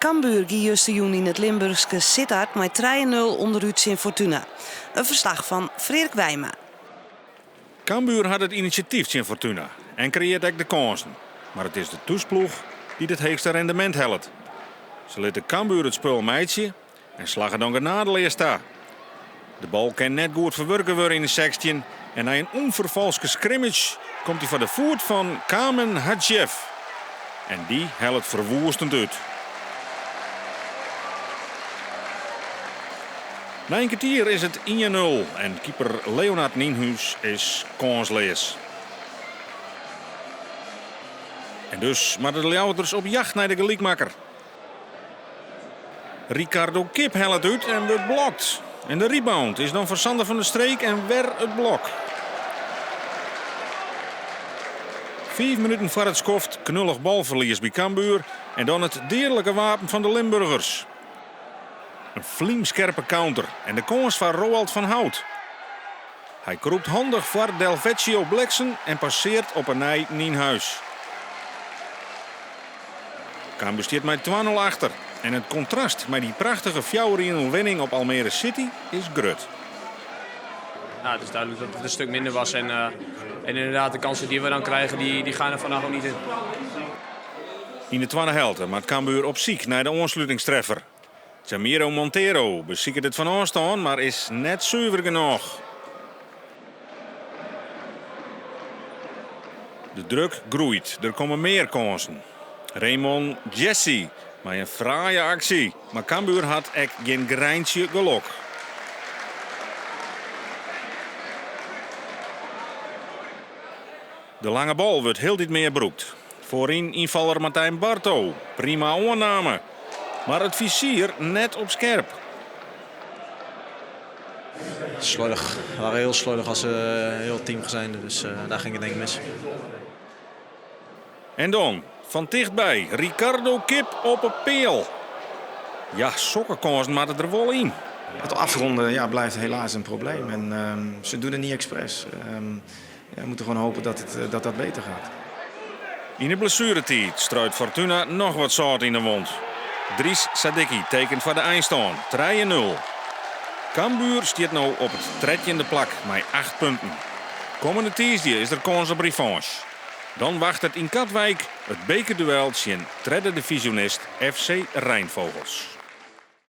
Cambuur gie justerjûn yn it Limburchske Sittard mei trije nul ûnderút tsjin Fortuna. In ferslach fan Freark Wijma. Cambuur hat it inisjatyf tsjin Fortuna en kreëart ek de kânsen. Mar it is de thúsploech dy't it heechste rendemint hellet. Se litte Cambuur it spul meitsje en slagge dan genadeleas ta. De bal kin net goed ferwurke wurde yn de 16 en nei in ûnferfalske scrimmage komt hy foar de foet fan Kamen Hadzjev. En dy hellet ferwoestend út. Nei in kertier is it 1-0 en keeper Leonard Nienhuis is kânsleas. En dus moatte de Ljouwerters op jacht nei de gelykmakker. Ricardo Kip hellet út en wurdt blokt. En de rebound is dan foar Sander van der Streek en wer it blok. Fiif minuten foar it skoft knullich balferlies by Cambuur en dan it deadlike wapen fan de Limburgers. In flymskerpe counter en de kâns foar Roald van Hout. Hy krûpt handich foar Delvecchio Bleksen en passeart op 'e nij Nienhuis. Cambuur stiet mei 2-0 achter en it kontrast mei dy prachtige fjouwer-ien oerwinning op Almere City is grut. Nou, het is duidelijk dat het een stuk minder was en, uh, en inderdaad de kansen die we dan krijgen, die, die gaan er vandaag ook niet in. Yn de twadde helte moat Cambuur op syk nei de oanslutingstreffer. Jamiro Montero besiket it fan ôfstân, mar is net suver genôch. De druk groeit, der komme mear kânsen. Raymond Jesse mei in fraaie aksje, mar Cambuur hat ek gjin greintsje gelok. De lange bal wurdt hieltyd mear brûkt. Foaryn ynfaller Martijn Barto, prima oanname, mar it fizier net op skerp. Slordig. We waren heel slordig als uh, heel team zijn, dus uh, daar ging het denk ik mis. En dan, fan tichtby, Ricardo Kip op 'e peal. Ja, sokke kânsen moatte der wol yn. Het afronden ja, blijft helaas een probleem. En ze doen het niet expres. Ja, we moeten gewoon hopen dat, het, dat dat beter gaat. Yn de blessueretiid struit Fortuna noch wat sâlt yn de wond. Dries Sadiki tekent foar de einstân, 3-0. Cambuur stiet no op it trettjinde plak mei acht punten. Kommende tiisdei is der kâns op revanche. Dan wachtet yn Katwijk it bekerduel tsjin tredde divisionist FC Rijnvogels.